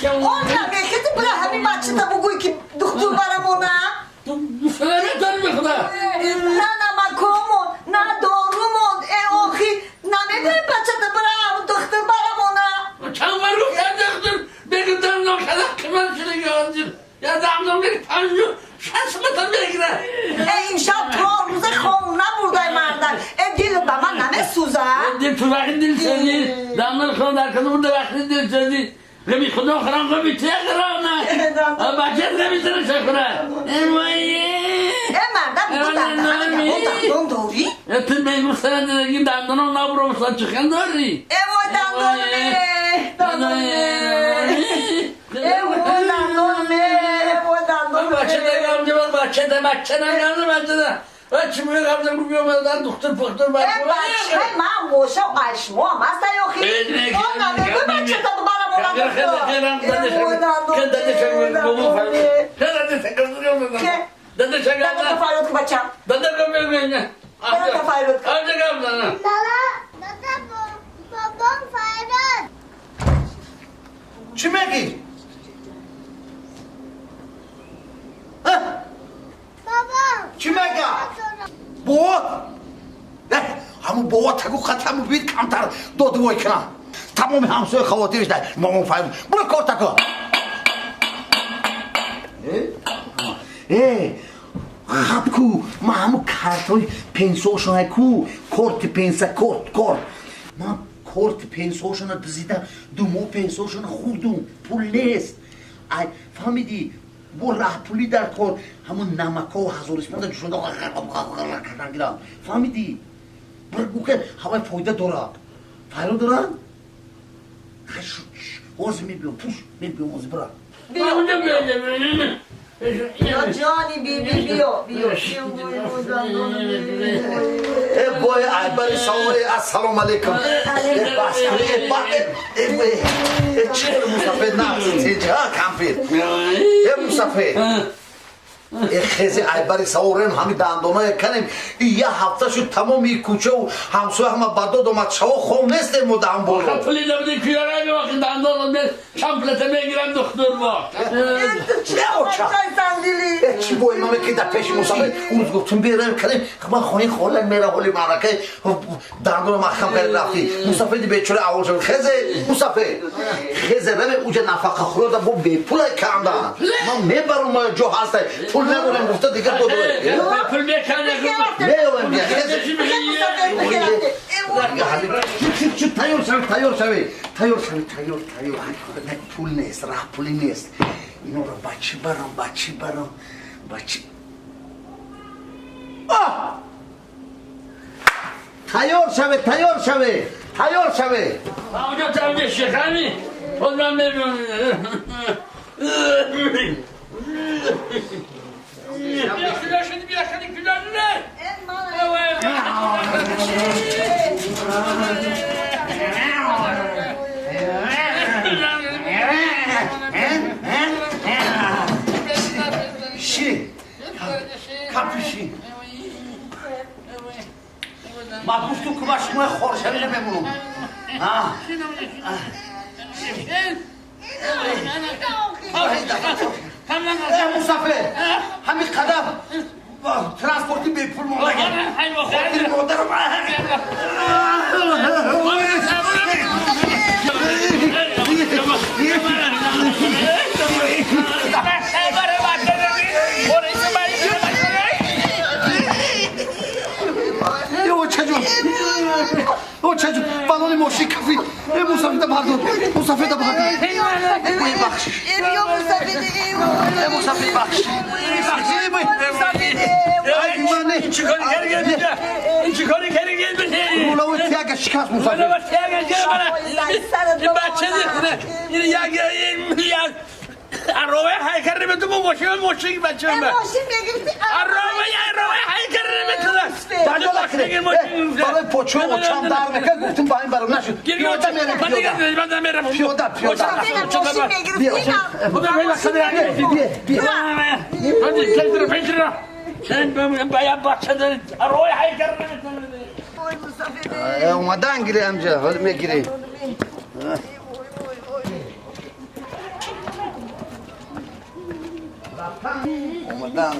Он намехези бира ҳамин бачата бугӯй ки духтур барамона. На намакомон, на дорумон. Э охи намегӯи бачата бира духтур барамона. Э имшаб то рӯза хом набурдай мардак. Э дил ба ман намесӯзад. Дил ту вақти дил сӯзӣ, дандон хон дар кадом бурда вақти дил сӯзӣ. Ғами худо хӯрам, ғами тия хӯрам. Бачат ғами туро ча хӯра. Э мардак бугӯ дандон дорӣ? Ту мегуфтан дандонам набуромсан чӣ хан дорӣ? Э вой дандонме, дандонме. Э вой дандонме, вой дандонме. Бачада бачада бачада бача мегамзам гумёмадан духтур пухтур. Э бача ман боша айшмо маста ёхи. Он намегӯй бачата барамона духтур. Э вой дандонме. Дада фарёд ки бачам. Дада фарёд ки. Дада бобом фарёд. Чӣ мегӣ? Чӣ мега? Бобо? Ҳамун бобо тагу хатаму бид камтар додувой кунам. Тамоми ҳамсоя хавотириш дар мамон фарёд. Буро кор тако. Э, хаб ку, ман ҳамун картҳои пенсиошона ку, корти пенсия, корт, корт. Ман корти пенсиошона дизида, ду моҳ пенсиошона хӯрдум, пул нест. Ай, фаҳмидӣ? Бо раҳпулӣ дар кор ҳамун намакҳо ҳазорисмонда ҷушонда кардан гирам. Фаҳмидӣ? Бир гӯ ки ҳавай фоида дорад. Файда дорад? Ҳозир мебиём, пуш мебиём, ҳозир бира. Ё ҷони биби биё, биё. Э бой айбари савори ассалому алайкум. Э бас э ба э э чӣ мусафед нағз тинҷ ҳа кампир. Э мусафед. Э хези айбари саворем ҳами дандоное канем. И я ҳафта шуд тамоми кӯчаву ҳамсоя ҳама ба дод омад. Шаво хом нестем мо даҳан боло. Пули набуди куярай вақти дандон чамплата мегирам духтур бо. Чӣ бо имаме ки дар пеши мусафед рӯз гуфтум берем канем. Ман хони холан мера ҳоли маъракаи дандоно маҳкам кард рафти. Мусафеди бечора аввал шуд. Хезе мусафед. Хезе раме уҷа нафақа хӯрда бо бепулай кандан. Ман мебарам ҷо ҳастай. Пул надорем гуфта дигар додо. Пул мекана. Меоем бия. Хезе. Тайёр шавед, тайёр шавед. Тайёр шавед, тайёр, тайёр. Пул нест, раҳ пулӣ нест. Инора ба чӣ барам, ба чӣ барам, ба чӣ. Тайёр шавед, тайёр шавед, тайёр шавед. Онҷо тамҷа шихами. Худ ман мебиём. Ши. Капиши. Ма гуфтум ки ба шумо хоршавӣ намемонам. Мусафир, ҳамин қадам транспорти бепул монда. Хотири модарам. Очаҷон, очаҷон, балони мошин кафид. Э мусафида бардор, мусафида бардор. Бахш. Э мусафид бахш. Бахш. Чӣ кори кардӣ? Чӣ кори кардӣ? Рулавои тяга шикаст мусафид. Рулавои тяга ин бача ин як як ароваи ҳайкарри биту бо мошин мошин бача Мошин мегирифти. Ароваи ароваи ҳайкарри биту. Барои почо очам дар мекард гуфтум ба ин барам нашуд. Пиёда мерем, пиёда. Пиёда, пиёда. Мошин мегирифти. Омадан гири амҷа, ҳоли мегирем. Рафтан. Омадан.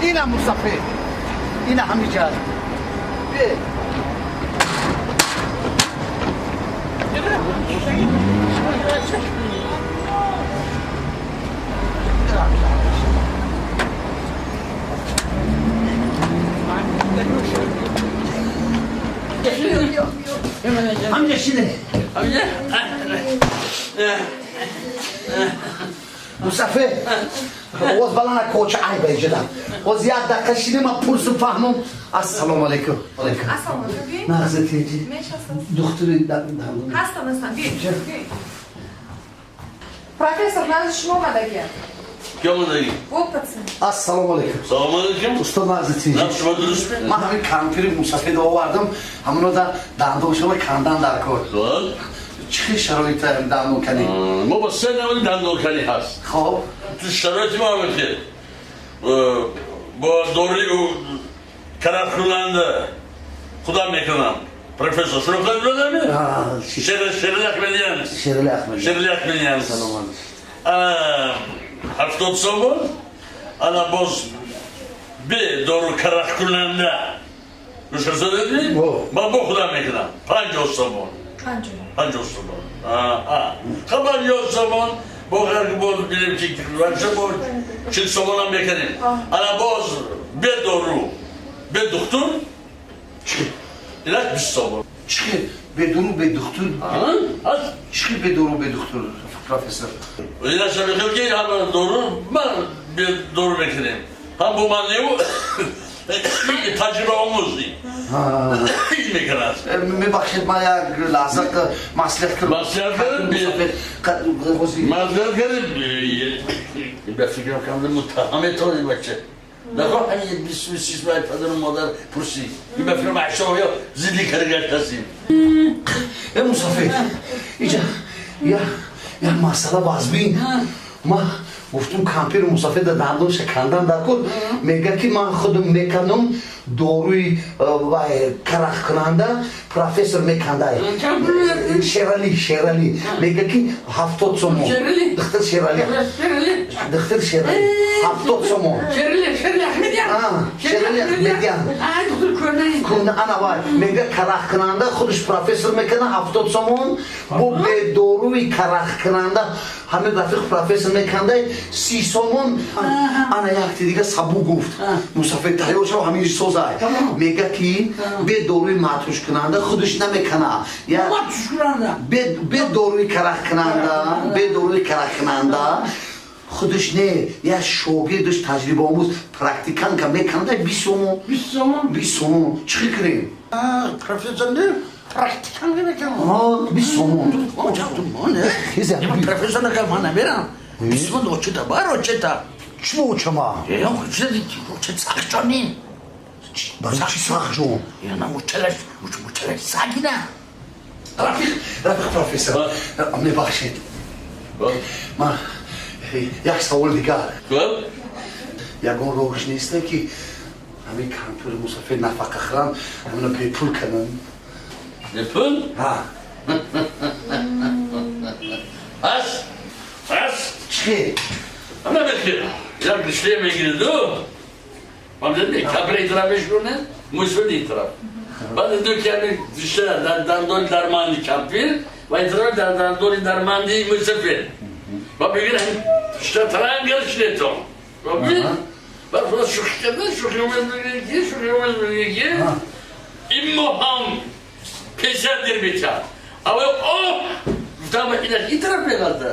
اینم مصطفی، این همینجا. همینجا شینه. مصطفی باز بالا کوچه عیب ایجادم. باز یک دقیقه شینه من پرسم فهمم. السلام علیکم. السلام علیکم. نغزه تیجی. دکتر دندون. هستم هستم. بیاید. پروفسور نزد شما اومدگی. کی اومدگی؟ السلام علیکم. سلام علیکم. استاد نغزه تیجی. نه شما درست می؟ من همین کمپیر مصطفی آوردم. همونو دا دندون شما کندن در کار. چه شرایط دندون کنی؟ ما با سه نوع دندون کنی هست. خب تو شرایط ما همه که با دوری و کرخ کننده خودم میکنم. پروفسور شناختن برادر می؟ شیرلی احمدیان. شیرلی احمدیان. شیرلی احمدیان. سلام علیکم. 70 سوم انا باز به دارو کرخ کننده روش دیدی؟ من با خودم میکنم. 50 سوم. 50 سوم. خب 50 سوم با هر باز بیریم که ورشه با 40 سوم هم میکنیم. انا باز به دارو به دکتر اینا 20 سوم. چی به دارو به دکتر؟ چی به دارو به دکتر پروفسور؟ اینا شبیه که هم دارو من به دارو میکنیم. هم با من نیو تجربه آموزی میکنند. میبخشید من یک لحظه مصلحت کنم. مصلحت کنم. مصلحت کنم. به فکرم کنم متهمه تو این بچه. نخواه همین 26 باید پدر و مادر پرسی. این به فکرم عشا یا زیدی کرگشت هستیم. ای مصطفی اینجا یه مسئله وزبین. ما گفتم کمپیر مصطفی در دندونش کندن در کن. میگه که من خودم میکنم داروی کرخ کننده پروفسور میکنده. شیرعلی شیرعلی میگه که 70 سومون. دکتر شیرعلی. دکتر شیرعلی 70 سومون. شیرعلی احمدیان. شیرعلی احمدیان. دکتر کنه انا وای میگه کرخ کننده خودش پروفسور میکنه 70 سومون. با به داروی کرخ کننده همه رفیق پروفسور میکنده 30 سومون. انا یک دیگه سبو گفت مصطفی تهیه شو همین سوزای میگه که به داروی معطوش کننده خودش نمیکنه. یا به داروی کرخ کننده به داروی کرخ کننده خودش نه یا شاگردش تجربه آموز پرکتیکان که میکنه 20 سومون. 20 سومون. 20 سومون چی کنیم؟ پروفسور نه پرکتیکان میکنه. 20 سومون. من پروفسور که من نمیرم. 20 سومون اوچتا بار اوچتا. چی اوچما؟ یا چه سخت جانی؟ برای چی سخت جون؟ یا نه مچلش مچلش ساکینه. رفیق رفیق پروفسور میبخشید. من یک سوال دیگر. یگان راهش نیست که همین کمپیر مصطفی نفقه خورن همینو به پول کنن. به پول؟ ها. هست هست. چی؟ انا بخیر. یک رشته میگیره دو. من دیدم کبر این طرفش کنه، موسفید این طرف. بعد دو کمی رشته در دندان درمانی کمپیر و این طرف در دندان درمانی موسفید. و بگیرم رشته ترنگل شده تو. و ببین بعد خدا شوخی کرده، شوخی اومد میگه که شوخی اومد میگه که این مهم پسر در بیچار. اما اوه گفتم این طرف می‌غلطه.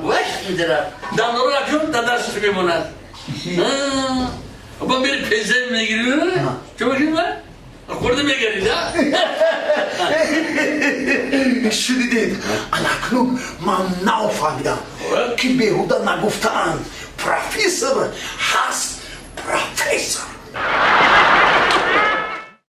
وش این طرف. دندان رو اکنون داداش میموند. با میری پیزه میگیری چه بگیم من؟ خورده میگیری نه؟ شنیدید اکنون من نفهمیدم که بیهوده نگفتند پروفسور